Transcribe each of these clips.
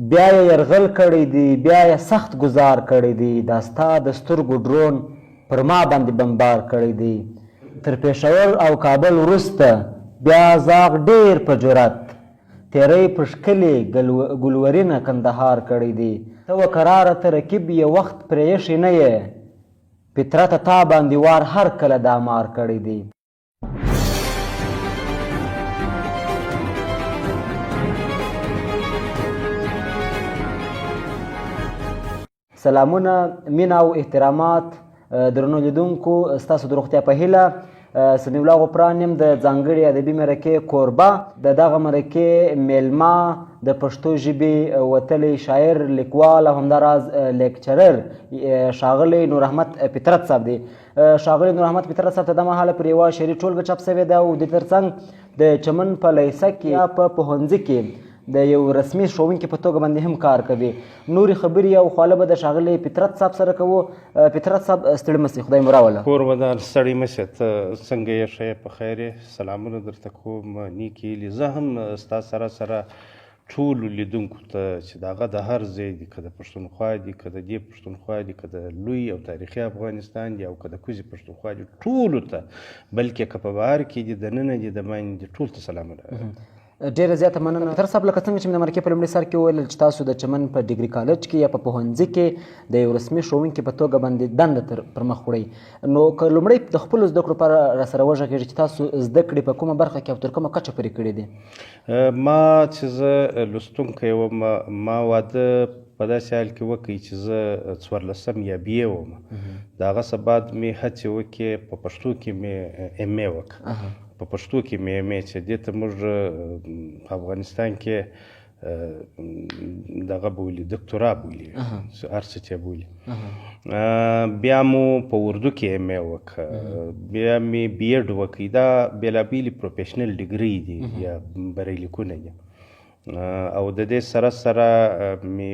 بیا یې یرغل کړی دی، بیا یې سخت ګوزار کړی دی، دا ستا د سترګو ډرون پر ما باندې بمبار کړی دی. تر پېښور او کابل وروسته بیا زاغ ډېر په جرات تېری پر ښکلي ګلورینه کندهار کړی دی. ته وکراره ته رقیب یې وخت پرېیښی نه یې، فطرته تا باندې وار هر کله دا مار کړی دی. سلامونه، مینه او احترامات درنو لیدونکو، ستاسو د روغتیا په هیله. سمیع الله غفران یم، د ځانګړي ادبي مرکې کوربه. د دغه مرکې میلمه د پښتو ژبې وتلی شاعر، لیکوال او همداراز لیکچرر ښاغلی نور احمد فطرت صاحب دی. ښاغلی نور احمد فطرت صاحب ته د مهاله پر یوه شعري ټولګه چاپ شوې ده او د ترڅنګ د چمن په لیسه کې یا په پوهنځي کې د یو رسمي ښوونکي په توګه باندې هم کار کوي. نورې خبرې او خواله به د ښاغلي فطرت صاحب سره کوو. فطرت صاحب، ستړي مه سئ، خدای مو راوله. کور ودان، ستړي مه سې. ته څنګه یې؟ ښه یې؟ په خیر یې؟ سلامونه درته کوم، نیکې هیلې. زه هم ستا سره سره ټولو لیدونکو ته چې د هغه د هر ځای دي، که د پښتونخوا دي، که د دې پښتونخوا دي، که د لوی او تاریخي افغانستان دي او که د کوزې پښتونخوا دي، ټولو ته، بلکې که په بهر کې دي، دننه دي، د باندې دي، ټولو ته سلامونه. ډېره زیاته مننه تر صاحب. لکه څنګه چې مې د مرکې په لومړي سر کې وویل چې تاسو د چمن په ډیګري کالج کې یا په پوهنځي کې د یو رسمي ښوونکي په توګه باندې دنده تر پر مخ وړئ، نو که لومړی د خپلو زده کړو په اړه راسره وغږېږئ چې تاسو زده کړې په کومه برخه کې او تر کومه کچه پورې کړې دي؟ ما چې زه لوستونکی وم، ما واده په داسې حال کې وکړ چې زه 14 یا بي ای وم. د هغه څه بعد مې هڅې وکړې، په پښتو کې مې ایم ای وکړه. په پښتو کې مې ایم ای، چې دې ته موږ په افغانستان کې دغه بولي، دکتورا بولي، هر څه چې بولي. بیا مو په اردو کې ایم ای وکړه، بیا مې بي ایډ وکړ. دا بېلابېلې پروفیشنل ډیګرۍ دي یا بریلیکونه دي. او د دې سره سره مې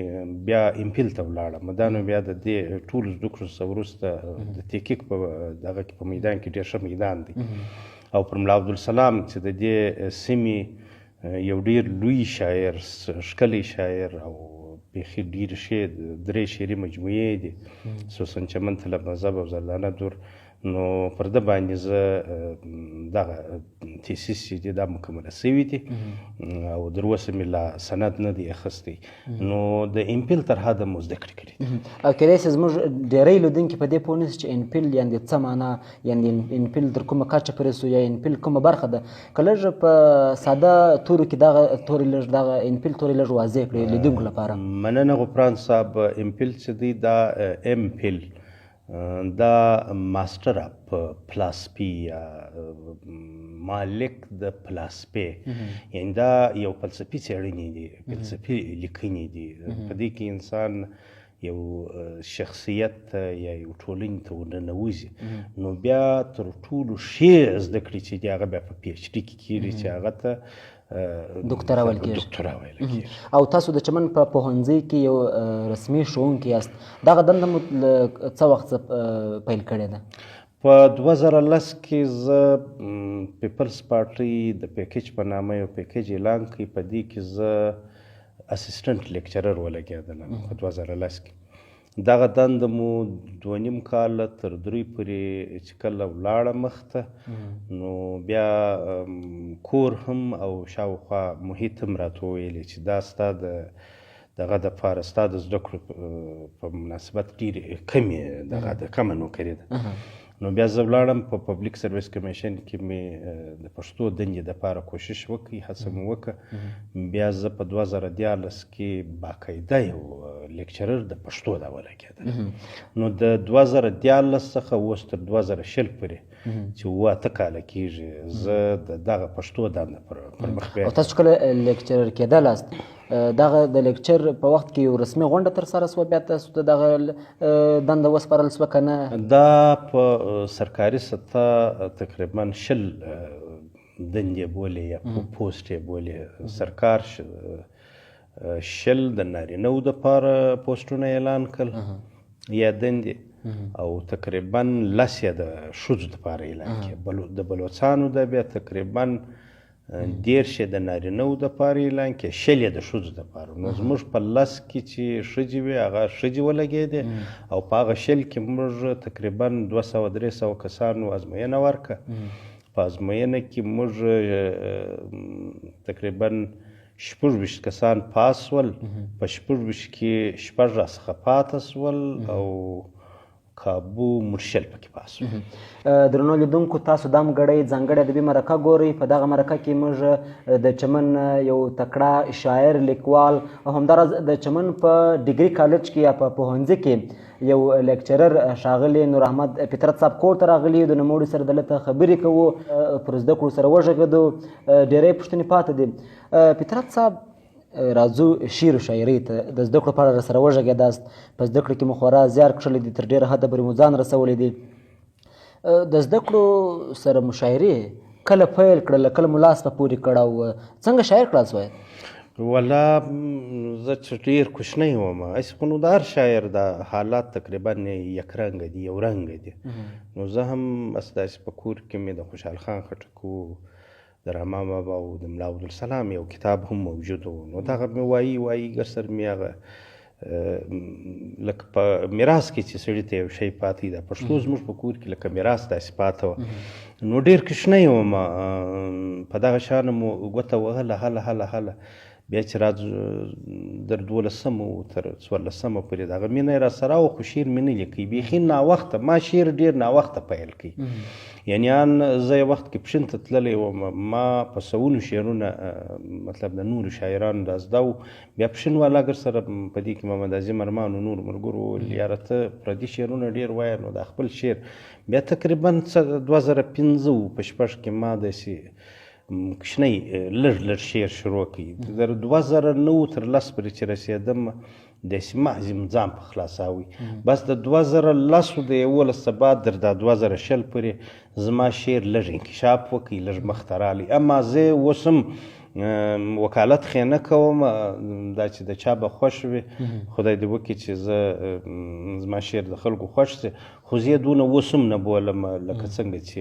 بیا ایم فیل ته ولاړم. دا نو بیا د دې ټولو زده کړو څخه وروسته د تحقیق په دغه کې، په میدان کې ډېر ښه میدان دی. او پر ملا عبدالسلام چې د دې سیمې یو ډېر لوی شاعر، ښکلی شاعر او بیخي ډېرې ښې درې شعري مجموعې دي، سوسن چمن، طلب مذهب او زردانه دور، نو پر ده باندې زه دغه تیسیس چې دی دا مکمله سوي دي او تر اوسه مې لا سند نه دی اخیستی. نو د ایم فیل تر حده مو زده کړې کړې دي. او کېدای شي زموږ ډېری لیدونکي په دې پوه نه شي چې ایم فیل یعنې څه معنا، یعنې ایم فیل تر کومه کچه پورې سو یا ایم فیل کومه برخه ده. که لږ په ساده تورو کې دغه توري لږ، دغه ایم فیل توري لږ واضح کړي لیدونکو لپاره. مننه غفران صاحب. ایم فیل چې دی، دا ایم فیل دا ماستر اف فلسفي یا مالک د فلسفې، یعنی دا یو فلسفي څېړنې دي، فلسفي لیکنې دي. په دې کې انسان یو شخصیت ته یا یو ټولنې ته ورننوځي، نو بیا تر ټولو ښې زده کړې چې دي هغه بیا په پي ایچ ډي کې کېږي، چې هغه ته دکتورا ویل کېږي. دکتورا ویل کېږي. او تاسو د چمن په پوهنځي کې یو رسمي ښوونکی یاست، دغه دنده مو له څه وخت څخه پیل کړې ده؟ په 2010 کې زه پیپلز پارټۍ د پیکج په نامه یو پیکج اعلان کړ، په دې کې زه اسسټنټ لیکچرر ولګېدلم په 2010 کې. دغه دنده مو 2.5 کاله تر درې پورې چې کله ولاړه مخته، نو بیا کور هم او شاوخوا محیط هم راته وویلې چې دا ستا د دغه دپاره، ستا د زده کړو په مناسبت ډېرې کمې دغه ده، کمه نوکري ده. نو بیا زه ولاړم په پبلک سرویس کمیشن کې مې د پښتو دندې دپاره کوشش وکړ، هڅه مې وکړه. بیا زه په 2013 کې باقاعده یو لیکچرر د پښتو دا ولګېدم. نو د 2013 څخه اوس تر 2020 پورې چې اووه اته کاله کېږي زه د دغه پښتو دنده پر مخ بیایم. او تاسو کله لیکچرر کېدلاست، دغه د لیکچر په وخت کې یو رسمي غونډه ترسره سوه، بیا تاسو ته دغه دنده وسپارل سوه که نه؟ دا په سرکاري سطح تقریبا 20 دندې بولې یا پوسټ یې بولې. سرکار 20 د نارینه وو دپاره پوسټونه اعلان کړل یا دندې، او تقریبا 10 یې د ښځو دپاره اعلان کړي. د بلوڅانو د بیا تقریبا 30 یې د نارینه وو دپاره اعلان کړې، 20 یې د ښځو دپاره. نو زموږ په 10 کې چې ښځې وې هغه ښځې ولګېدې او په هغه 20 کې موږ تقریبا 200-300 کسانو ازموینه ورکړه. په ازموینه کې موږ تقریبا 26 کسان پاس شول. په 26 کې 6 راڅخه پاته شول او کابو موږ 20 پکې پاس شول. درنو لیدونکو، تاسو دم ګړۍ ځانګړې ادبي مرکه ګورئ. په دغه مرکه کې موږ د چمن یو تکړه شاعر، لیکوال او همداراز د چمن په ډیګري کالج کې یا په پوهنځي کې یو لیکچرر ښاغلی نور احمد فطرت صاحب کور ته راغلي. د نوموړي سره دلته خبرې کوو، پر زده کړو سره وغږېدو. ډېری پوښتنې پاتې دي. فطرت صاحب، راځو شعر و شاعرۍ ته. د زده کړو په اړه راسره وغږېداست. په زده کړو کې مو خورا زیار کښلی دی، تر ډېره حده پورې مو ځان رسولی دی. د زده کړو سره مشاعرې کله پیل کړله، کله مو لاس په پورې کړ او څنګه شاعر کړل سوی؟ ولا زه چې ډېر کوچنی وم، هسې خو نو د هر شاعر دا حالات تقریبا یکرنګه دي، یو رنګه دي. نو زه هم بس داسې په کور کې مې د خوشحال خان خټک و، د رحمان بابا او د ملا عبدالسلام یو کتاب هم موجود و. نو دغه مې وایي وایي ګرسر مې هغه لکه په میراث کې چې سړي ته یو شی پاتې ده، پښتو زموږ په کور کې لکه میراث داسې پاته وه. نو ډېر کوچنی وم، په دغه شان مو ګوته وهله هله هله هله. بیا چې را در 12 تر 14 پورې دغه مینه یې راسره وه، خو شعر مې نه لیکی. بیخي ناوخته، ما شعر ډېر ناوخته پیل کړ. یعنی ان زه یو وخت کې پښین ته تللی وم، ما په سوونو شعرونه مطلب د نورو شاعرانو دا زده وو. بیا پښین والا ګر سره په دې کې محمد عظیم ارمان او نورو ملګرو وویل، یاره ته پردي شعرونه ډېر وایه، نو دا خپل شعر. بیا تقریبا څه 2005 و په 6 کې ما داسې کوچنی لږ لږ شعر شروع کړ. تر 2009 تر 10 پورې چې رسېدم داسې محض مې ځان په خلاصاوی. بس د 2010 د 11 څخه بعد در دا 2020 پورې زما شعر لږ انکشاف وکړ، لږ مخته راغلی. اما زه اوس هم وکالت خې نه کوم، دا چې د چا به خوښ وي خدای دې وکړي چې زه زما شعر د خلکو خوښ شي، خو زه یې دونه اوس هم نه بولم لکه څنګه چې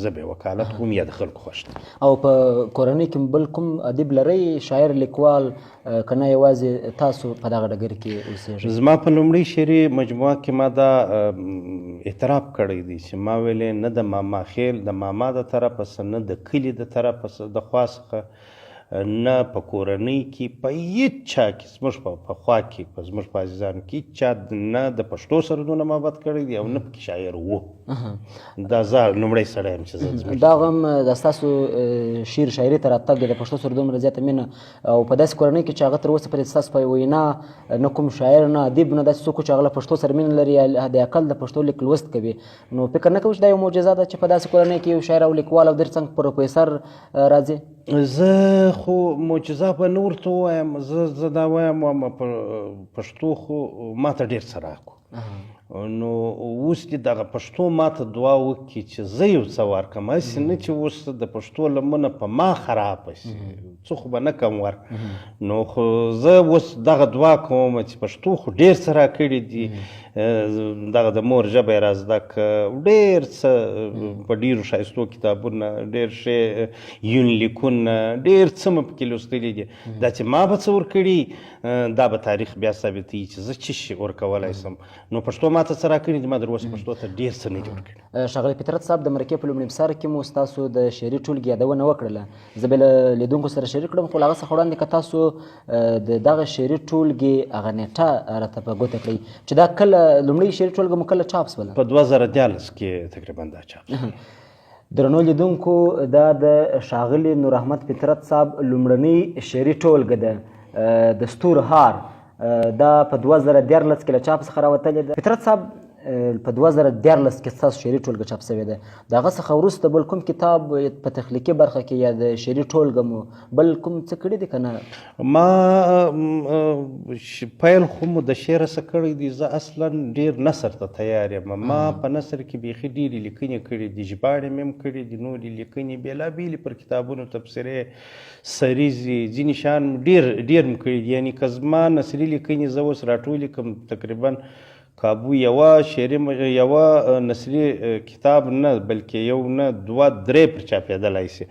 زه به وکالت کوم یا د خلکو خوښ دی. او په کورنۍ کې بل کوم ادیب لرئ، شاعر، لیکوال، که نه یوازې تاسو په دغه ډګر کې اوسېږئ؟ زما په لومړۍ شعري مجموعه کې ما دا اعتراف کړی دی چې ما ویلې نه د ماما خېل د ماما د طرفه څه، نه د کلي د طرفه څه، د خوا څخه، نه په کورنۍ کې، په هېڅ چا کې زموږ په خوا کې، په زموږ په عزیزانو کې هېڅ چا نه د پښتو سره دونه محبت کړی دی او نه پکې شاعر و. دا زه لومړی سړی یم چې زه زموږ دا هم د ستاسو شعر شاعري ته راتګ د پښتو سره دومره زیاته مینه او په داسې کورنۍ کې چې هغه تر اوسه پورې ستاسو په وینا نه کوم شاعر، نه ادیب، نه داسې څوک چې هغه له پښتو سره مینه لري یا د عقل د پښتو لیک لوست کوي، نو فکر نه کوئ چې دا یو معجزه ده چې په داسې کورنۍ کې یو شاعر او لیکوال او درڅنګ پروفیسر راځي؟ زه خو معجزه به نه ورته ووایم، زه دا وایم پښتو خو ما ته ډېر څه راکړو. نو اوس دې دغه پښتو ما ته دعا وکړي چې زه یو څه ورکړم، هسې نه چې اوس د پښتو لمنه په ما خرابه شي، څه خو به نه کم ور. نو خو زه اوس دغه دعا کوم چې پښتو خو ډېر څه راکړي دي، دغه د مور ژبه یې را زده کړه، ډېر څه په ډېرو ښایستو کتابونه، ډېر ښې یونلیکونه، ډېر څه مې پکې لوستلي دي. دا چې ما به څه ورکړي دا به تاریخ بیا ثابتوي چې زه څه شي ورکولی شم. نو پښتو ما ته څه راکړي دي، ما در اوسه پښتو ته ډېر څه نه دي ورکړي. ښاغلی فطرت صاحب، د مرکې په لومړي سر کې مو ستاسو د شعري ټولګې یادونه وکړله، زه به له لیدونکو سره شریک کړم، خو له هغه څخه وړاندې که تاسو د دغه شعري ټولګې هغه نېټه راته په ګوته کړئ چې دا کله لومړۍ شعري ټولګه مو کله چاپ سوله؟ په 2013 کې تقریبا دا چاپ سوله. درنو لیدونکو، دا د ښاغلي نور احمد فطرت صاحب لومړنۍ شعري ټولګه ده، د ستور هار. دا په 2013 کې له چاپ څخه راوتلې ده. فطرت صاحب، په 2013 کې ستاسو شعري ټولګه چاپ شوې ده، د هغه څخه وروسته بل کوم کتاب په تخلیقي برخه کې یا د شعري ټولګه مو بل کوم څه کړي دي که نه؟ ما پیل خو مو د شعره څه کړی دی. زه اصلا ډېر نثر ته تیار یم. ما په نثر کې بیخي ډېرې لیکنې کړې دي، ژباړې مې هم کړې دي، نورې لیکنې بېلابېلې پر کتابونو، تبصرې، سریزې، ځینې شیان ډېر ډېر مې کړي دي. یعنې که زما نثري لیکنې زه اوس راټولې کړم تقریبا کابو یوه شعري یوه نثري کتاب نه، بلکې یو نه، دوه، درې پر چاپېدلای شي.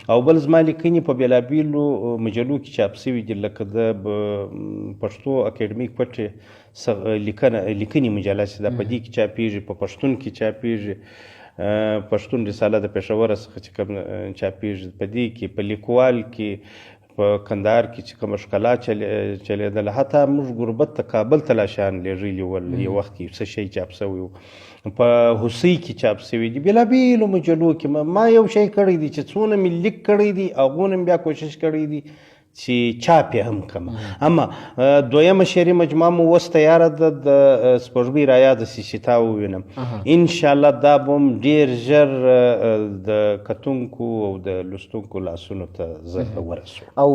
او بل زما لیکنې په بېلابېلو مجلو کې چاپ شوي دي، لکه د پښتو اکاډمي کوټې لیکنې مجله چې ده، په دې کې چاپېږي، په پښتون کې چاپېږي، پښتون رساله د پېښوره څخه چې کوم چاپېږي، په دې کې، په لیکوال کې، په کندهار کې چې کومه ښکلا چلېدله، حتی موږ غربت ته کابل ته لا شیان لېږلي ول، یو وخت کې څه شی چاپ شوی و، په هوسۍ کې چاپ شوي دي، بېلابېلو مجلو کې. ما یو شی کړی دی چې څونه مې لیک کړی دی، هغو نه مې بیا کوشش کړی دی چې چاپ یې هم کړم. اما دویمه شعري مجموعه مو اوس تیاره ده، د سپوږمۍ رایاده سي چې تا ووینم، انشاءالله دا به هم ډېر ژر د کتونکو او د لوستونکو لاسونو ته زه ورسوم. او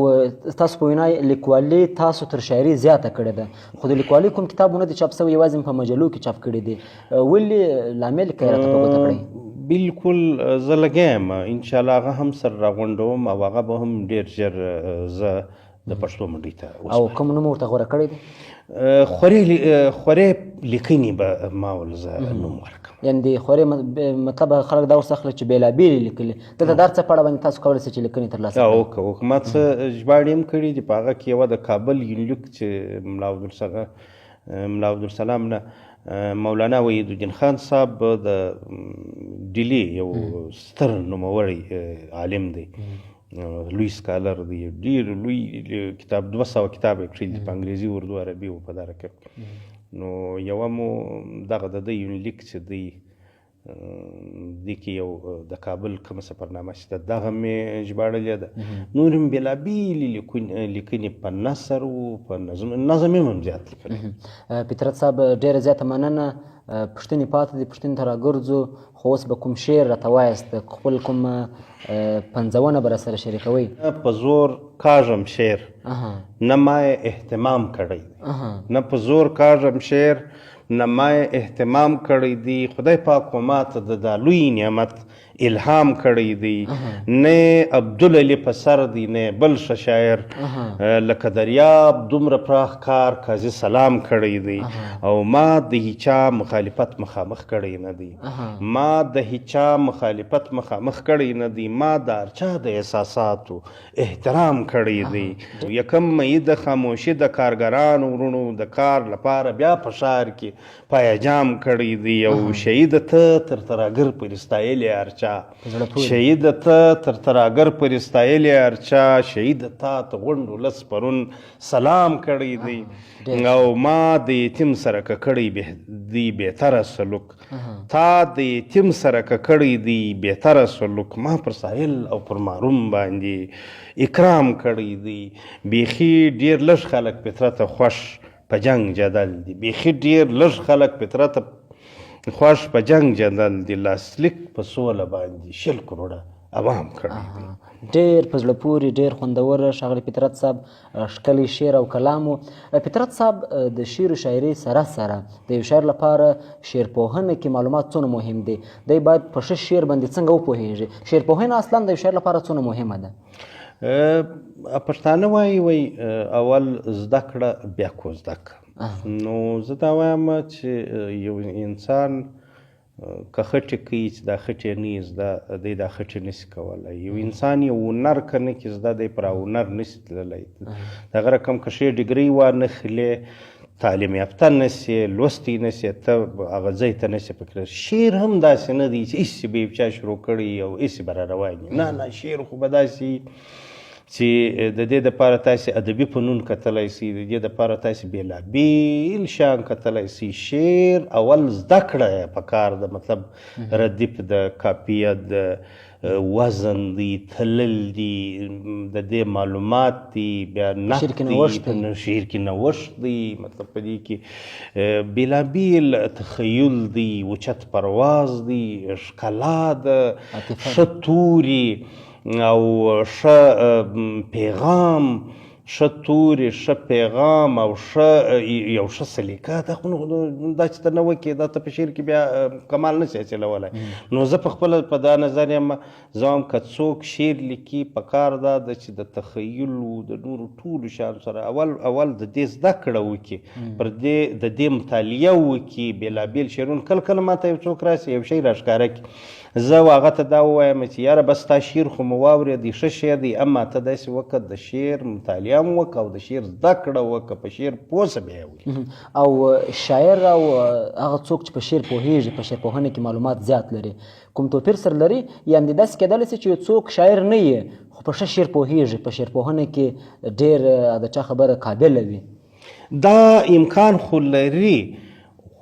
ستاسو په وینا لیکوالي تاسو تر شاعري زیاته کړې ده، خو د لیکوالي کوم کتابونه دي چاپ سوي، یوازې په مجلو کې چاپ کړي دي، ولې لامل که راته په ګوته کړئ؟ بالکل، زه لګیا یم، انشاءالله هغه هم سره راغونډوم او هغه به هم ډېر ژر زه د پښتو منډۍ ته وسپارم. او کوم نوم ورته غوره کړی دی؟ خورې لیکنې به ما ول زه نوم ورکړم. یعنې د خورې مطلب خلک دا ورڅخه اخلي چې بېلابېلې لیکلې، دلته د هر څه په اړه باندې تاسو کولی شئ چې لیکنې ترلاسه کړئ. وکړه. ما څه ژباړې هم کړې دي، په هغه کې یوه د کابل یونلیک چې ملا عبدالسلام نه، مولانا وحیدالدین خان صاحب د ډیلي یو ستر نوموړی عالم دی، لوی scholar دی، ډېر لوی کتاب، 200 کتاب یې کښلي دي په انګریزي، اردو، عربي او په دا رقم. نو یوه مو دغه د ده یونلیک چې دی، دې کې یو د کابل کومه سفرنامه چې ده، دغه مې ژباړلې ده. نور هم بېلابېلې لیکنې په نثر و په نظم، نظم یې هم زیات لیکلی. فطرت صاحب ډېره زیاته مننه. پوښتنې پاتې دي، پوښتنې ته راګرځو، خو اوس به کوم شعر راته وایاست، خپل کوم پنځونه به راسره شریکوئ؟ په زور کاږم شعر، نه ما یې اهتمام کړی دی. نه په زور کاږم شعر، نه ما یې اهتمام کړی دی، خدای پاک و ما ته د دا لوی نعمت الهام کړی دی. نه عبدالعلي په سر دی، نه بل ښه شاعر، لکه دریاب دومره پراخ کار قاضي سلام کړی دی. او ما د هیچا مخالفت مخامخ کړی نه دی، ما د هیچا مخالفت مخامخ کړی نه دی، ما د هر چا د احساساتو احترام کړی دی. یکم مې د خاموشي د کارګرانو وروڼو د کار لپاره بیا په ښار کې پایجام کړی دی. او شهید ته تر تراګر پورې ستایلې هر چا، شهید ته تر تراګر پورې ستایلې هر چا، شهید تا ته غونډ ولس پرون سلام کړی دی. او ما د یتیم سره ککړی دی بهتره سلوک، تا د یتیم سره ککړی دی بهتره سلوک، ما پر ساحل او پر محروم باندې اکرام کړی دی. بیخي ډېر لږ خلک فطرته خوښ په جنګ جدل دي، بیخي ډېر لږ خلک فطرته خوښ په جنګ جدل دي، لاسلیک په سوله باندې 20 کروړه عوام کړی دی. ډېر په زړه پورې، ډېر خوندور ښاغلی فطرت صاحب، ښکلی شعر او کلام و. فطرت صاحب د شعر و شاعرۍ سره سره د یو شاعر لپاره شعر پوهنه کې معلومات څونه مهم دي؟ دی باید په ښه شعر باندې څنګه وپوهېږي؟ شعر پوهنه اصلا د یو شاعر لپاره څونه مهمه ده؟ پښتانه وایي، وایي اول زده کړه بیا کوزده کړه. نو زه دا وایم چې یو انسان که خټې کوي چې دا خټې نه یې زده، دی دا خټې نه سي کولی. یو انسان یو هنر که نه کړي زده، دی پر هنر نه سي تللی. دغه رقم که ښې ډګرۍ وانه خلې، تعلیم یافته نه سې، لوستی نه سې، ته هغه ځای ته نه سې پکې. شعر هم داسې نه دی چې هسې به یې چا شروع کړی او هسې به را روان وي. نه نه، شعر خو به داسې چې د دې دپاره تاسې ادبي فنون کتلی سئ، د دې دپاره تاسې بېلابېل شیان کتلی سئ. شعر اول زده کړه په کار ده، مطلب ردیف د کاپیه د وزن دی، تلل دی، د دې معلومات دی، بیا نقد شعر کې دی، نوښت دی. شعر کې نوښت دی، مطلب په دې کې بېلابېل تخیل دی، اوچت پرواز دی، ښکلا ده، عاطفه ښه توري او ښه پیغام ښه توري، ښه پیغام او ښه یو ښه سلیقه، دا خو دا چې ته نه وکې دا ته په شعر کې بیا کمال نه شې حاصلولی. نو زه په خپله په دا نظر یم، زه وایم که څوک شعر لیکي په کار دا ده چې د تخیل و د نورو ټولو شیانو سره اول اول د دې زده کړه وکړي، پر دې د دې مطالعه وکړي، بېلابېل شعرونه. کله کله ماته یو څوک راسي یو شی راښکاره کړي، زه هغه ته دا ووایم چې یاره بس ستا شعر خو مو واورېدی، ښه شعر دی، اما ته داسې وکړه د شعر مطالعه هم وکړه او د شعر زده کړه وکړه، په شعر پوه شه بیا یې ولیکه. او شاعر او هغه څوک چې په شعر پوهېږي، په شعر پوهنه کې معلومات زیات لري، کوم توپیر سره لري؟ یعنې داسې کېدلی شي چې یو څوک شاعر نه وي خو په ښه شعر پوهېږي، په شعر پوهنه کې ډېر د چا خبره قابله وي. دا امکان خو لري،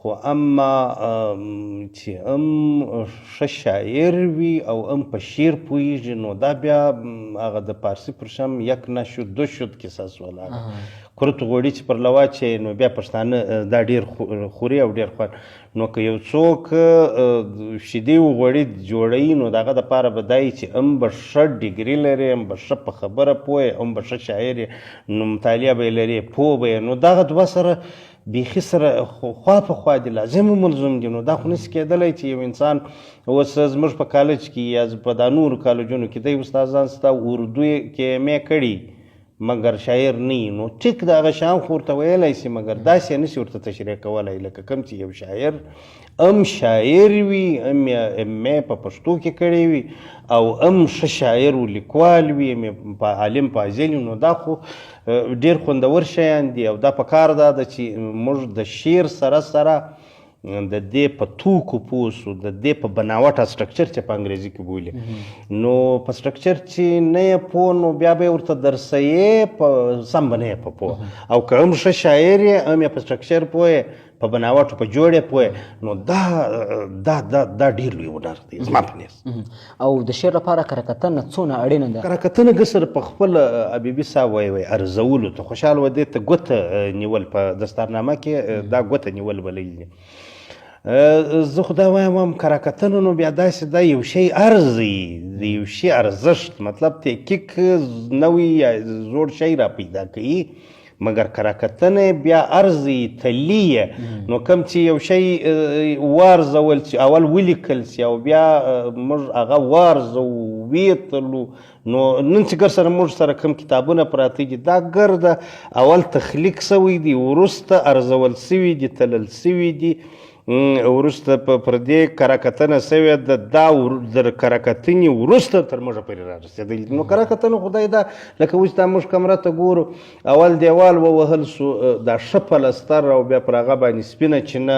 خو اما چې هم ښه شاعر وي او هم په شعر پوهېږي، نو دا بیا هغه د پارسي پر شم یک نشد دو شد کیسه سوله. کرت غوړي چې پر لوا چې نو بیا پښتانه دا ډېر خوري او ډېر خوند. نو که یو څوک شیدې او غوړي جوړوي، نو د هغه دپاره به دا وي چې هم به ښه ډیګري لري، هم به ښه په خبره پوه یې، هم به ښه شاعر یې، نو مطالعه به یې لري، پوه به یې. نو دغه دوه سره بیخي سره خوا په خوا دي، لازم او ملزوم دي. نو دا خو نشي کېدلی چې یو انسان اوس زموږ په کالج کې یا په دا نورو کالجونو کې دی استادان ستا اردو کې ایم ای کړي مګر شاعر نه وي، نو ټیک د هغه شیان خو ورته ویلی شي، مګر داسې یې نشي ورته تشریح کولی لکه کوم چې یو شاعر هم شاعر وي، هم یې ایم ای په پښتو کې کړی وي او هم ښه شاعر و لیکوال وي، هم یې په عالم فاضل وي. نو دا خو ډېر خوندور شیان دي. او دا په کار دا ده چې موږ د شعر سره سره د دې په توکو پوه سو، د دې په بناوټه سټرکچر چې په انګریزي کې بولي، نو په سټرکچر چې نه یې پوه نو بیا به یې ورته درسیې په سم به نه یې په پوه. او که هم ښه شاعر یې، هم یې په سټرکچر پوه یې، په بناوټو په جوړې پوه، نو دا دا دا دا ډېر لوی هنر دی زما په نزد. او د شعر لپاره کره کتنه څونه اړینه ده؟ کره کتنه ګسر په خپل حبیبي صاحب وایي، وایي ارزولو ته خوشحال و دې ته ګوته نیول په دستارنامه کې دا ګوته نیول بلل دي. زه خو دا وایم هم کره کتنه نو بیا داسې ده یو شی ارزي، د یو شي ارزښت مطلب تحقیق نوی یا زوړ شی را پیدا کوي، مګر کره کتنه بیا ارزي تلي. نو کوم چې یو شی وارزول چې اول ولیکل سي او بیا موږ هغه وارزو ویتلو، نو نن چې ګر سره موږ سره کوم کتابونه پراته دي دا ګرده اول تخلیق سوی دی، وروسته ارزول سوي دي، تلل سوي دي، وروسته پر دې کره کتنه سوې ده، دا د کره کتنې وروسته تر موږه پورې را رسېدلي دي. نو کره کتنه خدای دا لکه اوس دا موږ کمره ته ګورو، اول دیوال ووهل سو، دا ښه پلستر او بیا پر هغه باندې سپینه چینه،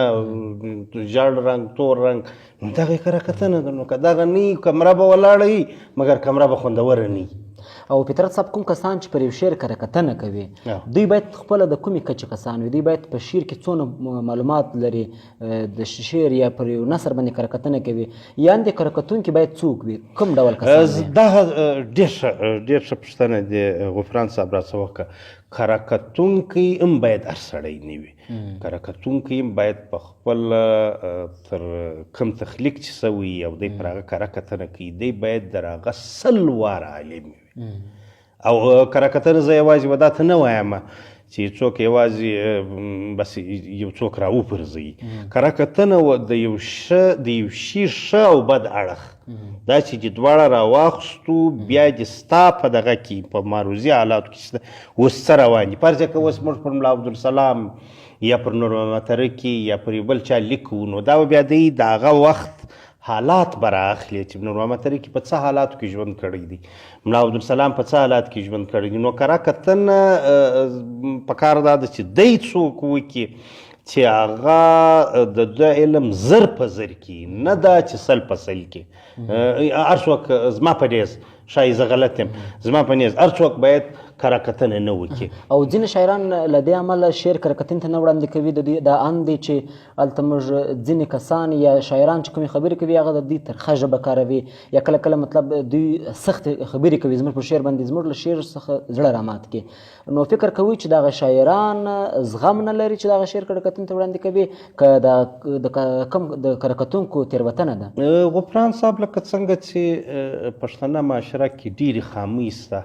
ژړ رنګ، تور رنګ، نو دغه یې کره کتنه ده. نو که دغه نه وي کمره به ولاړه وي، مګر کمره به خوندوره نه وي. او فطرت صاحب کوم کسان چې پر یو شعر کره کتنه کوي، دوی باید خپله د کومې کچې کسان وي؟ دوی باید په شعر کې څونه معلومات لري د شعر یا پر یو نثر باندې کره کتنه کوي، یان د کره کتونکي باید څوک وي، کوم ډول کسان وي؟ دا ډېر ښه پوښتنه دی غفران صاحب راڅخه وکړه. کره کتونکی هم باید هر سړی نه وي، کره کتونکی هم باید په خپل تر کوم تخلیق چې سوی او دی پر هغه کره کتنه کوي، دی باید در هغه 100 واره عالم وي. او کره کتنه زه یوازې به دا ته نه وایم چې څوک یوازې بس یو څوک راوپرځوي. کره کتنه د یو شي ښه او بد اړخ، دا چې دې دواړه راواخستو بیا دې ستا په دغه کې په معروضي حالاتو کې اوس څه روان دي. فرض کړه اوس موږ پر ملا عبدالسلام یا پر نور محمد تره کي یا پر یو بل چا لیکو، نو دا به بیا دی د هغه وخت حالات به رااخلي چې نور محمد تره کي په څه حالاتو کې ژوند کړی دی، ملا عبدالسلام په څه حالات کې ژوند کړی دی. نو کره کتنه په کار دا ده چې دی څوک وکړي چې هغه د ده علم 100 په 100 کې، نه دا چې 100 په 100 کې. هر څوک زما په نیز، ښایي زه غلط یم، زما په نیز هر څوک باید کره کتنه نه وکړي. او ځینې شاعران له دې امله شعر کره کتنې ته نه وړاندې کوي، د دوی دا اند دی چې هلته موږ ځینې کسان یا شاعران چې کومې خبرې کوي هغه د دوی ترخه ژبه کاروي، یا کله کله مطلب دوی سختې خبرې کوي زموږ پر شعر باندې، زموږ له شعر څخه زړه رامات کړي. نو فکر کوي چې دغه شاعران زغم نه لري چې دغه شعر کره کتنې ته وړاندې کوي، که د کوم د کره کتونکو تېروتنه ده؟ غفران صاحب لکه څنګه چې پښتنه معاشره کې ډېرې خامۍ شته،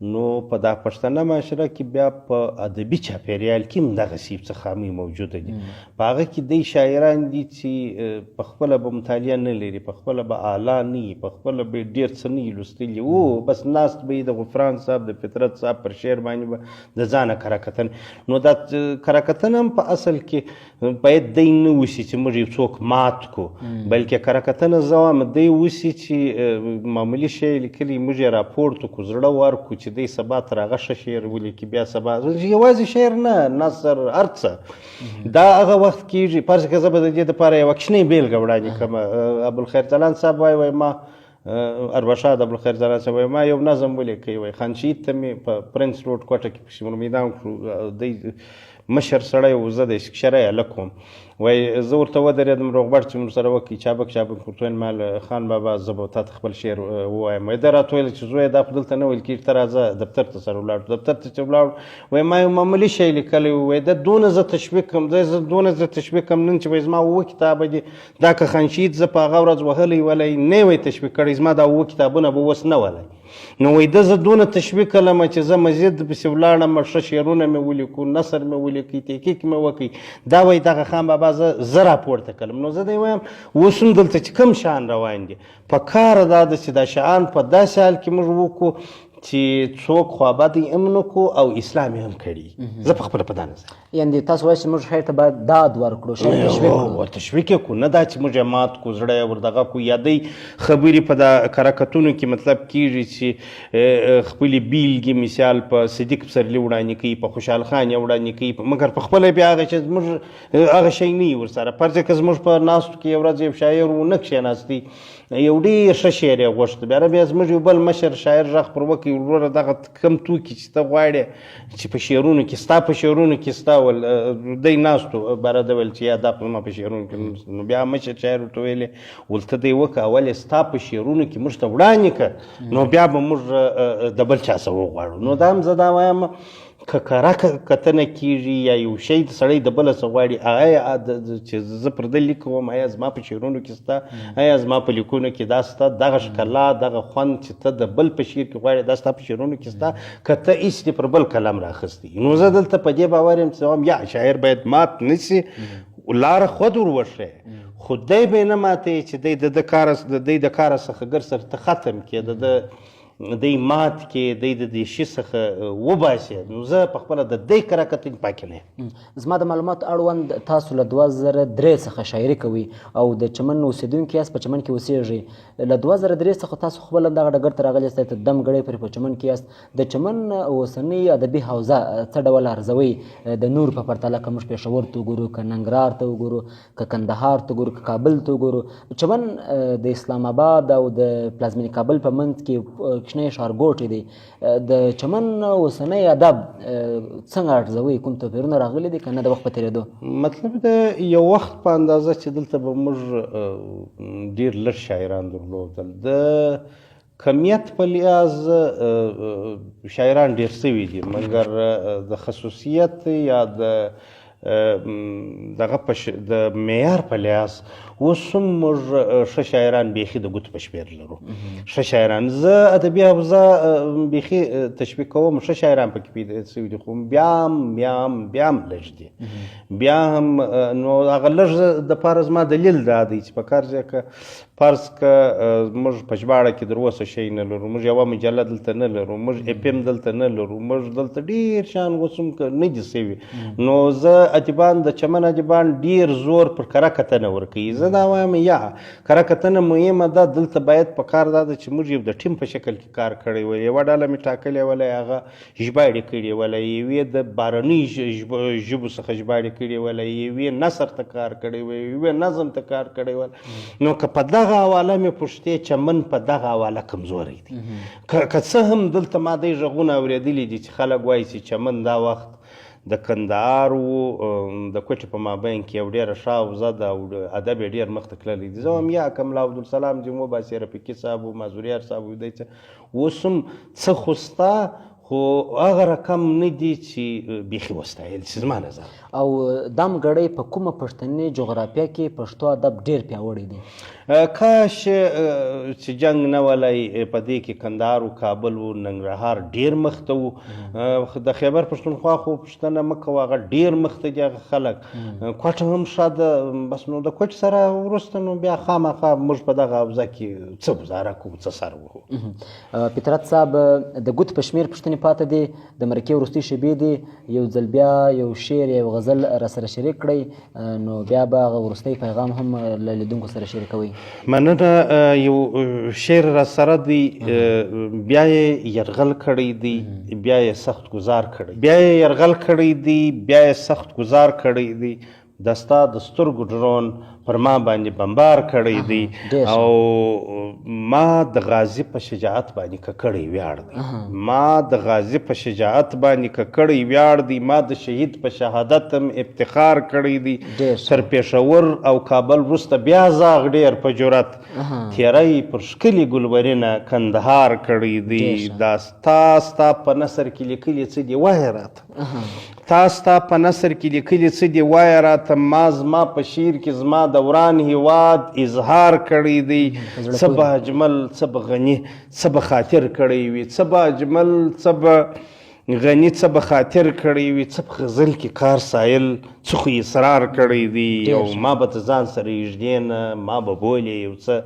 نو په دا پښتنه معاشره کې بیا په ادبي چاپیریال کې هم دغسې څه خامۍ موجوده دي. په هغه کې دی شاعران دي چې په خپله به مطالعه نه لري، په خپله به اعلی نه وي، په خپله به ډېر څه نه وي لوستلي، او بس ناست به د غفران صاحب د فطرت صاحب پر شعر باندې به د ځانه کره کتنه. نو دا کره کتنه هم په اصل کې باید دی نه وسی چې موږ یو څوک مات کو، بلکې کره کتنه زه وایم دی وسی چې معمولي شی لیکلی موږ یې راپورته کو، زړه ورکو چې دی سبا تر هغه ښه شعر ولیکي، بیا سبا یوازې شعر نه، نثر هر څه. دا هغه وخت کېږي. فرض کړه زه به د دې دپاره یوه کوچنۍ بېلګه وړاندې کړم. ابوالخیر ځلاند صاحب وایي، وایي ما ارواښاد ابوالخیر ځلاند صاحب وایي ما یو نظم ولیکی، وایي خان شهید ته مې په پرنس روډ کوټه کې په شمول میدان کړو، دی مشر سړی و، زه د شکشری هلک وم، وایي زه ورته ودرېدم، روغبړ چې مو سره وکړي، چابک چابک ورته ویل ما له خان بابا زه به تا ته خپل شعر ووایم. وایي ده راته ویل چې زویه دا خو دلته نه ویل کېږي، ته راځه دفتر ته سره ولاړ. دفتر ته چې ولاړ، وایي ما یو معمولي شی لیکلی و، وایي ده دونه زه تشویق کړم، ده زه دونه زه تشویق کړم، نن چې وایي زما 7 کتابه دي، دا که خان شهید زه په هغه ورځ وهلی ولی نه وای تشویق کړی، زما دا 7 کتابونه به اوس نه ولی. نو وایي ده زه دونه تشویق کړم چې زه مزید پسې ولاړم، ښه شعرونه مې ولیکو، نثر مې ولیکي، تحقیق مې وکړي. دا وایي دغه خان بابا زه راپورته کړم. نو زه دی وایم اوس هم دلته چې کوم شیان روان دي، په کار دا ده چې دا شیان په داسې حال کې موږ وکړو چې څوک خوابدی هم نه کړو او اسلام یې هم کړي. زه په خپله په دا نظر. یعنې تاسو وایئ چې موږ شعر ته باید داد ورکړو، شعر تشویق کړو. تشویق یې کړو، نه دا چې موږ یې مات کړو، زړه یې وردغه کړو، یا دی خبرې په دا کرکتونو کې مطلب کېږي چې خپلې بېلګې مثال په صدیق پسرلي وړاندې کوي، په خوشحال خان یې وړاندې کوي، مګر په خپله بیا هغه چې زموږ هغه شی نه وي ورسره. فرض کړه زموږ په ناستو کې یو ورځ یو شاعر و نه کښېناستی، یو ډېر ښه شعر یې غوښت، بیا بیا زموږ یو بل مشر شاعر غږ پر وکړي، وروره دغه کم توکي چې ته غواړې چې په شعرونو کې ستا په شعرونو کې ستا ول دی ناست و، باره ده ویل چې یا دا زما په شعرونو کې. نو بیا مشر شاعر ورته ویلې ورته دی وکړه، اول یې ستا په شعرونو کې موږ ته وړاندې کړه، نو بیا به موږ د بل چا څه وغواړو. نو دا هم زه دا وایم که کره کتنه کېږي یا یو شی د سړی د بله څه غواړي، هغه چې زه پر ده لیک کوم، آیا زما په شعرونو کې سته، آیا زما په لیکونو کې دا سته، دغه ښکلا دغه خوند چې ته د بل په شعر کې غواړې دا ستا په شعرونو کې سته، که ته هېڅ دې پر بل قلم راخستی. نو زه دلته په دې باور یم چې وایم یا شاعر باید مات نه شي، لاره خود ور وښیې، خو دی به یې نه ماتوي چې دی د ده کاره د دی د کاره څخه ګر سره ته ختم کړې، د ده دی مات کې، دی د دې شي څخه وباسي. نو زه په خپله د دې کره کتنې پاکې نه یم. زما د معلوماتو اړوند تاسو له 2003 څخه شاعري کوئ او د چمن اوسېدونکي یاست، په چمن کې اوسېږئ. له 2003 څخه تاسو خپله دغه ډګر ته راغلي یاست، تر دم ګړۍ پورې په چمن کې یاست. د چمن اوسنۍ ادبي حوزه څه ډول ارزوئ د نور په پرتله؟ که موږ پېښور ته وګورو، که ننګرهار ته وګورو، که کندهار ته وګورو، که کابل ته وګورو، چمن د اسلام آباد او د پلازمینې کابل په منځ کې کوچنی ښارګوټی دی. د چمن اوسنی ادب څنګه ارزوئ؟ کوم توپیرونه راغلي دي که نه د وخت په تېرېدو؟ مطلب د یو وخت په اندازه چې دلته به موږ ډېر لږ شاعران درلودل، د کمیت په لحاظ شاعران ډېر سوي دي، مګر د خصوصیت یا د دغه د معیار په لحاظ اوس هم موږ ښه شاعران بیخي د ګوتو په شمېر لرو. ښه شاعران زه ادبي حوزه بیخي تشویق کوم، ښه شاعران پکې پیدا سوي دي، خو بیا هم بیا هم بیا هم لږ دي. بیا هم نو هغه لږ دپاره زما دلیل دا دی چې په کار ځای که فرض که موږ په ژباړه کې تر اوسه شی نه لرو، موږ یوه مجله دلته نه لرو، موږ اف ام دلته نه لرو، موږ دلته ډېر شیان اوس هم که نه دي سوي. نو زه ادیبان د چمن ادیبان ډېر زور پر کره کتنه ورکوي. زه دا وایم یا کره کتنه مهمه ده، دلته باید په کار دا ده چې موږ یو د ټیم په شکل کې کار کړی وای، یوه ډله مې ټاکلې ولی هغه ژباړې کړې ولی، یوې د بهرنیو ژبو څخه ژباړې کړې ولی، یوې نثر ته کار کړی وای، یوې نظم ته کار کړی ولی. نو که په دغه حواله مې پوښتې، چمن په دغه حواله کمزوری دی. که څه هم دلته ما دی غږونه اورېدلي دي چې خلک وایي چې چمن دا وخت د کندهار و د کوټې په مابین کې یو ډېره ښه حوزه ده او ادب یې ډېر مخته تللی دی. زه وایم یا که ملا عبدالسلام دې وباسي، رفیقي صاحب و، معذوریار صاحب و، دی څه اوس هم څه خو سته، خو خو هغه رقم نه دي چې بیخي وستایل شي زما نظر. او دم ګړۍ په کومه پښتني جغرافیه کې پښتو ادب ډیر پیاوړی دی؟ کاش چې جنګ نه ولای په دې کې کندهار و کابل و ننګرهار ډیر مخته وو. د خیبر پښتونخوا خو پوښتنه مه کوه، هغه ډیر مخته دي هغه خلک. کوټه هم ښه ده، بس نو د کوټې سره وروسته نو بیا خامخا موږ په دغه حوزه کې څه ګزاره کوو، څه سر وهو. فطرت صاحب، د ګوت په شمېر پوښتنې پاته دي، د مرکې وروستۍ شېبې دي، یو ځل بیا یو شعر یو غزل را سره شریک کړئ، نو بیا به هغه وروستی پیغام هم له لیدونکو سره شریکوئ. مننه. یو شعر را سره دی، بیا یې یرغل کړی دی، بیا یې سخت ګزار کړی، بیا یې یرغل کړی دی، بیا یې سخت ګزار کړی دی، د ستا د سترګو ډرون پر ما باندې بمبار کړی دی، او ما د غازي په شجاعت باندې ککړی ویاړ دی، ما د غازي په شجاعت باندې ککړی ویاړ دی، ما د شهید په شهادت هم افتخار کړی دی، تر پېښور او کابل وروسته بیا زاغ ډېر په جرأت تیری پر ښکلي ګلورینه کندهار کړی دی. دا ستا په نثر کې لیکلي څه دي وایه راته، تا ستا په نثر کې لیکلي څه دي وایه راته، ما زما په شعر کې زما د وران هیواد اظهار کړی دی، څه به اجمل څه به غني څه به خاطر کړی وي، څه به اجمل څه به غني څه به خاطر کړی وي، څه په غزل کې کار سایل څه خو اصرار کړی دی، او ما به د ځان سره یږدې نه ما به بولې یو څه،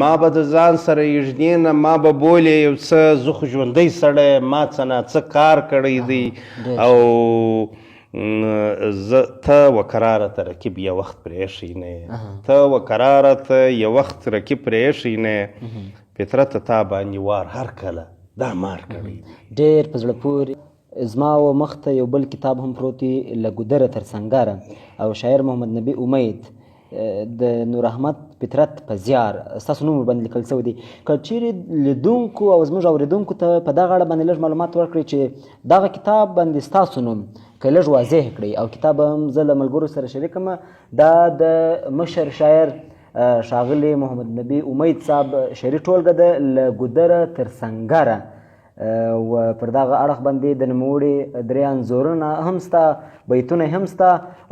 ما به د ځان سره یږدې نه ما به بولې یو څه، زه خو ژوندی سړی ما څه ناڅه کار کړی دی، او زه ته وکراره ته رقیب یو وخت پرېښی نه، ته وکراره ته یو وخت رقیب پرېښی نه، فطرت تا باندې وار هر کله دا مار کړی دی. ډېر په زړه پورې. زما و مخته یو بل کتاب هم پروت دی، له ګودره تر سنګره، او شاعر محمد نبي امید د نور احمد فطرت په زیار ستاسو نوم ورباندې لیکل شوی دی. که چیرې لیدونکو او زموږ اورېدونکو ته په دغه اړه باندې لږ معلومات ورکړئ چې دغه کتاب باندې ستاسو نوم که لږ واضح کړئ، او کتاب هم زه له ملګرو سره شریک کړم. دا د مشر شاعر ښاغلي محمد نبي امید صاحب شعري ټولګه ده، له ګودره تر سنګره، و پر دغه اړخ باندې د نوموړي درې انځورونه هم سته، بیتونه هم سته،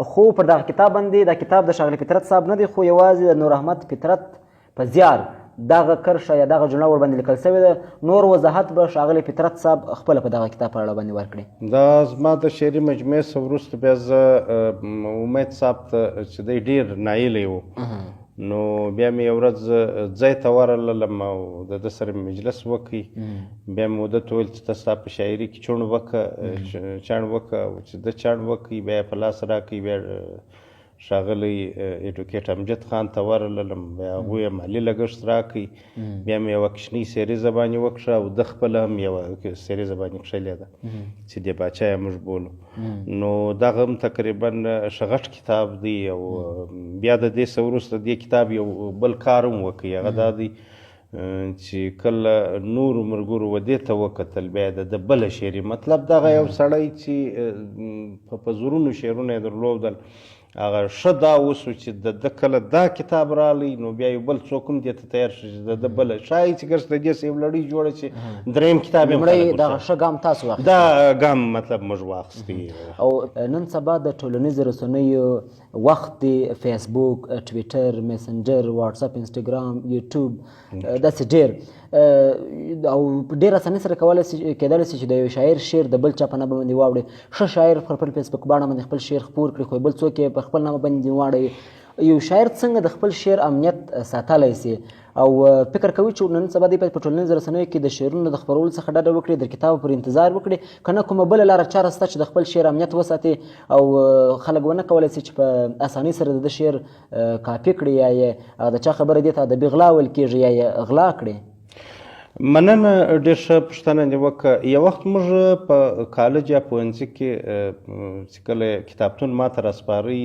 خو پر دغه کتاب باندې دا کتاب د ښاغلي فطرت صاحب نه دی، خو یوازې د نور احمد فطرت په زیار دغه کرښه یا دغه جمله ورباندې لیکل شوې ده. نور وضاحت به ښاغلی فطرت صاحب خپله په دغه کتاب په اړه باندې ورکړي. دا زما د شعري مجموعې څخه وروسته بیا زه امید صاحب ته چې دی ډېر نایلی و، نو بیا مې یو ورځ ځای ته ورغلم او د ده سره مې مجلس وکړ. بیا مې ده ته وویل چې ته ستا په شاعري کې چوڼ وکړه، او چې ده چڼ وکړ بیا یې په لاس راکړ. بیا ښاغلی ایډوکیټ امجد خان ته ورغلم، بیا هغوی یې مالي لګښت راکړ. بیا مې یوه کوچنۍ سریزه باندې وکړه او ده خپله هم یوه سریزه باندې کښلې ده چې د باچا یې موږ بولو. نو دغه هم تقریبا ښه غټ کتاب دی. او بیا د دې څه وروسته دې کتاب یو بل کار هم وکړ، هغه دا دی چې کله نورو ملګرو و دې ته وکتل بیا د ده بله شعري مطلب دغه یو سړی چې په زرونو شعرونه یې درلودل، هغه ښه دا وسو چې د ده کله دا کتاب راغلی نو بیا یو بل څوک هم دې ته تیار شو چې د ده بله ښایي چې ګرځ د دې څه یو لړۍ جوړه چې دریم کتاب یې هم لومړی دغه ښه ګام تاسو واخیستی، دا ګام مطلب موږ واخیستی. او نن سبا د ټولنیزو رسنیو وخت دی، فیسبوک، ټویټر، میسنجر، واتساپ، انسټاګرام، یوټیوب، داسې ډېر او ډېر اسانۍ سره کولی سي کېدلی سي چې د یو شاعر شعر د بل چا په نامه باندې واوړي. ښه شاعر پر خپل فیسبوک باڼه باندې خپل شعر خپور کړي، خو بل څوک یې پر خپل نامه باندې واړوي. یو شاعر څنګه د خپل شعر امنیت ساتلی سي؟ او فکر کوي چې نن سبا دی په ټولنیزو رسنیو کې د شعرونو د خپرولو څخه ډډه وکړي، د کتاب پر انتظار وکړي، که نه کومه بله لاره چاره شته چې د خپل شعر امنیت وساتي او خلک ونه کولی سي چې په اسانۍ سره د ده شعر کاپي کړي، یا یې د چا خبره دې ته ادبي غلا ویل کېږي، یا یې غلا کړي؟ مننه، ډېر ښه پوښتنه دې وکړه. یو وخت موږ په کالج یا پوهنځي کې چې کله کتابتون ماته راسپاري،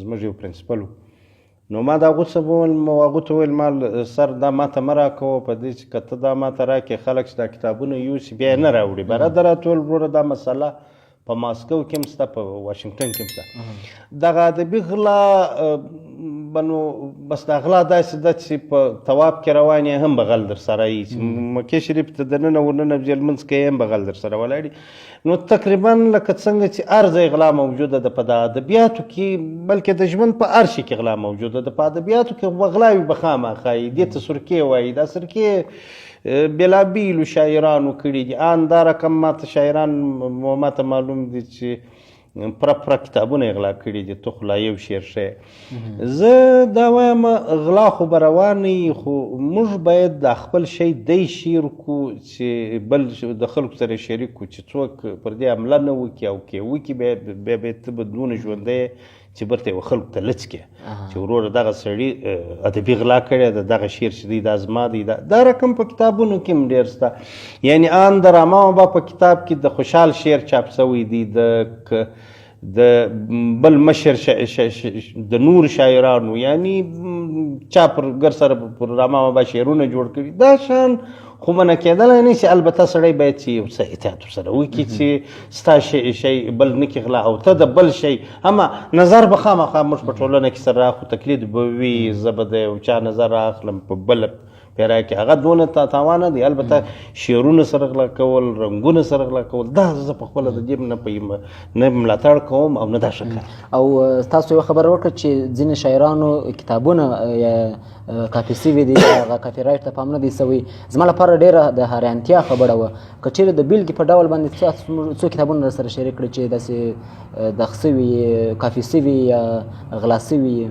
زموږ یو پرنسپل و، نو ما د هغو څه وویل، هغو ته وویل ما سر دا ماته مه راکوه، په دې چې که ته دا ماته راکړې خلک چې دا کتابونه یوسي بیا یې نه راوړي. برادر راته وویل وروره دا مسله په ماسکو کې هم شته، په واشنګټن کې هم شته. دغه ادبي غلا به نو بس دا غلا داسې ده چې په تواب کې روان یې هم به غل در سره یي، چې مکې شریف ته دننه ورننه وځې لمونځ کوې هم به غل در سره ولاړ. نو تقریبا لکه څنګه چې هر ځای غلا موجوده ده په دا ادبیاتو کې، بلکې د ژوند په هر شي کې غلا موجوده ده. په ادبیاتو کې به غلاوي به خامخا وي، دې ته سرکې وایي. دا سرکې بېلابېلو شاعرانو کړي دي. ان دا رقم ماته شاعران ماته معلوم دي چې پره پره کتابونه یې غلا کړي دي. ته خو لا یو شعر ښیې. زه دا وایم غلا خو به روانه وي، خو موږ باید دا خپل شی دی شعر کړو چې بل د خلکو سره شریک کړو، چې څوک پر دې حمله نه وکړي او که یې وکړي بیا به ته به دونه ژوندی چې بیرته یې خلکو ته لڅ کړې چې وروره دغه سړي ادبي غلا کړې ده، دغه شعر چې دی دا زما دی. دا رقم په کتابونو کې هم ډېر سته. یعنی آن د راما بابا په کتاب کې د خوشحال شعر چاپ شوی دی، د بل مشر د نور شاعرانو، یعنی چا پر ګر سره پر راما بابا شعرونه جوړ کړي. دا شان خو منع کېدلی نه شي. البته سړی باید چې یو څه احتیاط ورسره وکړي چې ستا شی بل نه کړي غلا او ته د بل شی اما نظر به خامخا موږ په ټولنه کې سره راخو، تقلید به وي. زه به د یو چا نظر راخلم په بله پیرا کې، هغه دونه تاوانه دی. البته شعرونه سره غلا کول، رنګونه سره غلا کول، دا زه په خپله د دې نه ملاتړ کوم او نه دا ښه کار. او تاسو یوه خبره وکړه چې ځینې شاعرانو کتابونه کاپي سوي دي، هغه کاپي رایټ ته پام نه دی سوی. زما لپاره ډېره د حیرانتیا خبره وه که چېرې د بېلګې په ډول باندې څو کتابونه را سره شریک کړئ چې داسې دغ سوي، کاپي سوي یا غلا سوي.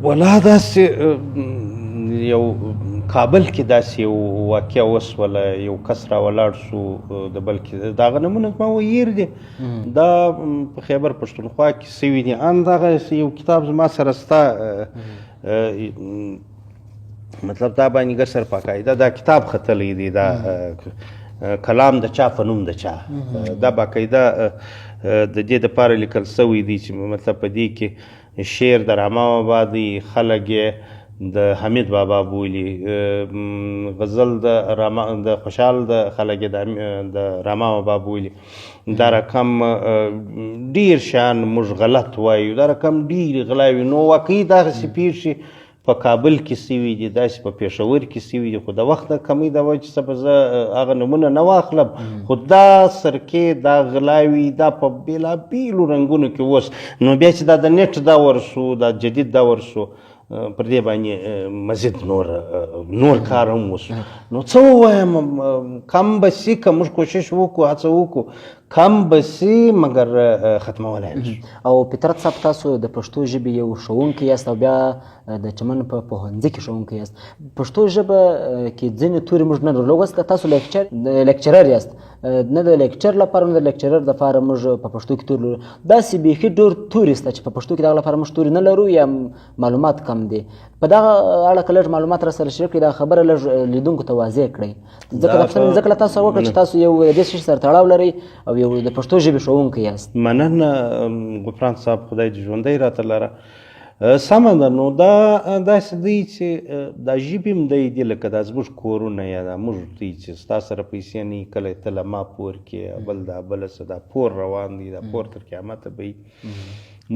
ولا داسې یو کابل کې داسې یو واقعه وسوله، یو کس را ولاړ سو د بل کې، د هغه نومونه زما وهیر دي، دا په خیبر پښتونخوا کې سوي دي. ان دغه یو کتاب زما سره سته، مطلب دا باندې ګر سره باقاعده دا کتاب ختلی دی، دا کلام د چا په نوم د چا، دا باقاعده د دې دپاره لیکل سوی دی چې مطلب په دې کې شعر د راما بابا دی، خلک یې د حمید بابا بولي، غزل د راما د خوشحال د خلک یې د راما بابا بولي. دا رقم ډېر شیان موږ غلط وایو، دا رقم ډېرې غلاوي. نو واقعي دغسې پېښې په کابل کې سوي دي، داسې په پېښور کې سوي دي، خو د وخت د کمۍ د وجې څخه به زه هغه نومونه نه واخلم. خو دا سرکې، دا غلاوي، دا په بېلابېلو رنګونو کې اوس نو بیا چې دا د نېټ دور سو، دا جدید دور سو، پر دې باندې مزید نور کار هم وسو. نو څه ووایم، کم به سي که موږ کوشش وکړو، هڅه وکړو، کم به سي، مګر ختمولی نه شو. او فطرت صاحب، تاسو د پښتو ژبې یو ښوونکی یاست او بیا د چمن په پوهنځي کې ښوونکی یاست. پښتو ژبه کې ځینې توري موږ نه لرو. اوس تاسو لیکچرر یاست، نه د لیکچر لپاره نه د لیکچرر لپاره موږ په پښتو کې توري لرو. داسې بیخي ډېر توري شته چې په پښتو کې دغه لپاره موږ توري نه لرو یا معلومات کم دي. په دغه اړه که لږ معلومات را سره شریک کړئ، دا خبره لږ لیدونکو ته واضح کړئ. ځکه دا پوښتنه ځکه له تاسو سره وکړه چې تاسو یو د دې شي سره تړاو لرئ او یو د پښتو ژبې ښوونکی یاست. مننه غفران صاحب، خدای دې ژوندی راته لره. سمه ده. نو دا داسې دی چې دا ژبې هم دی دي، لکه دا زموږ کورونه یا دا موږ دی چې ستا سره پیسې نه وي، کله ته له ما پور کې، بل دا بله څه، دا پور روان دی، دا پور تر قیامته به وي.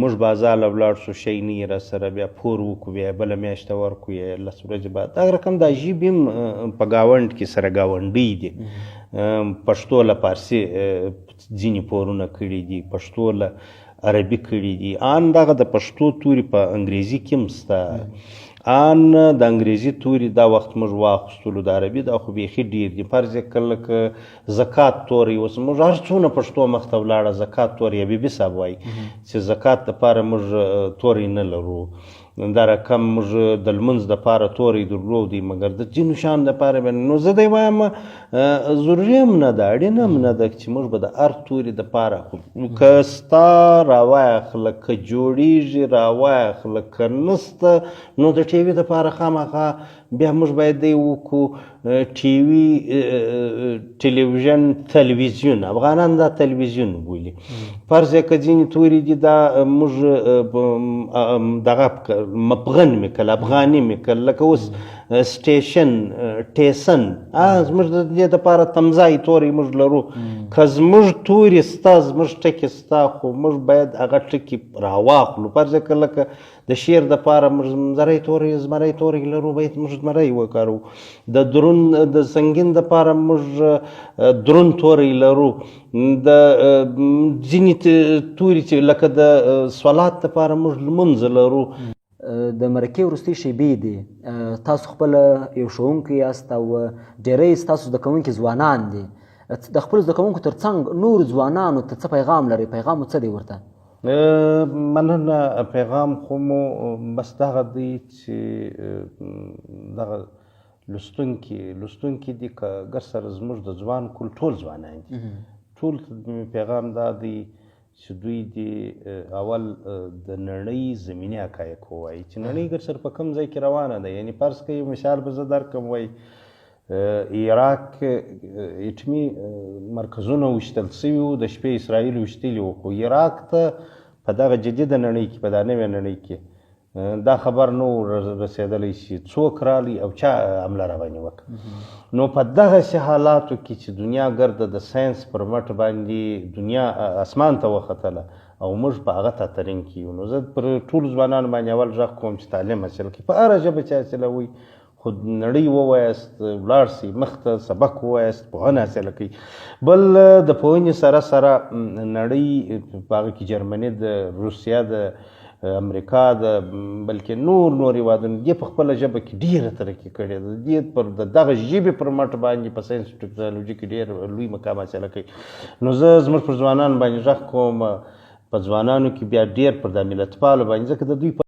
موږ بازار له ولاړ شو، شی نه یې را سره، بیا پور وکړو، بیا یې بله میاشت ورکړو، یا یې لس ورځې بعد. دا رقم دا ژبې هم په ګاونډ کې سره ګاونډۍ دي. پښتو له فارسي ځینې پورونه کړي دي، پښتو له عربي کړي دي، ان دغه د پښتو توري په انګریزي کې هم شته. ان د انګریزي توري دا وخت موږ واخیستلو، د عربي دا خو بیخي ډېر دي. فرض یې کړه لکه زکات توری، اوس موږ هر څونه پښتو مخته ولاړه زکات توری، حبیبي صاحب وایي چې زکات دپاره موږ توری نه لرو، دا رقم موږ د لمونځ دپاره توری درلودی، مګر د ځینو شیانو دپاره به نو زه دی وایم ضروري هم نه ده، اړینه هم نه ده چې موږ به د هر توري دپاره، خو که ستا راواخله، که جوړېږي راواخله، که نسته نو د ټي وي دپاره خامخا بیا موږ باید دی وکړو. ټي وي، ټلویزیون، تلویزیون، افغانان دا تلویزیون بولي. فرض یې که ځینې توري دي دا موږ دغه مفغن مې کړل، افغاني مې کړل، لکه اوس سټیشن، ټیسن، زموږ د دې دپاره تمځای توری موږ لرو. که زموږ توري سته، زموږ ټکي سته، خو موږ باید هغه ټکي راواخلو. فرض کړه لکه د شعر دپاره موږ زمری توری، زمری توری لرو، باید موږ زمری وکاروو. د درون، د سنګین دپاره موږ درون توری لرو. د ځینې توري چې لکه د صلات دپاره موږ لمونځ لرو. د مرکې وروستۍ شیبې دي، تاسو خپله یو ښوونکی یاست او ډېری ستاسو زده کوونکي ځوانان دي. د خپلو زده کوونکو ترڅنګ نورو ځوانانو ته څه پیغام لرئ؟ پیغام مو څه دی ورته؟ مننه. پیغام خو مو بس دغه دی چې دغه لوستونکي دي، که ګر سره زموږ د ځوان کول ټول ځوانان دي، ټول ته مې پیغام دا دی چې دوی دې اول د نړۍ زمیني حقایق ووایي چې نړۍ ګر سره په کوم ځای کې روانه ده. یعنی فرض کړئ یو مثال به زه درکړم، وایي عراق اټمي مرکزونه ویشتل سوي وو، د شپې اسرائیل ویشتلي وو، خو عراق ته په دغه جدیده نړۍ کې، په دا نوې نړۍ کې دا خبر نه و رسېدلی چې څوک راغلی او چا حمله را باندې وکړه. نو په دغسې حالاتو کې چې دنیا ګرده د ساینس پر مټ باندې دنیا اسمان ته وختله او موږ په هغه تاترین کې یو، نو زه پر ټولو ځوانانو باندې اول غږ کوم چې تعلیم حاصل کړي، په هره ژبه چې حاصلوئ، خو نړۍ ووایاست، ولاړ سئ مخته، سبق ووایاست، پوهنه حاصله کړئ. بل د پوهنې سره سره نړۍ په هغه کې جرمني د، روسیه د، امریکا د، بلکې نور نور هېوادونه دې په خپله ژبه کې ډېره ترقي کړې ده. دې پر د دغه ژبې پر مټ باندې په ساینس او ټکنالوژي کې ډېر لوی مقام حاصله کوي. نو زه زموږ پر ځوانانو باندې غږ کوم، په ځوانانو کې بیا ډېر پر دا ملتپالو باندې، ځکه د دوی په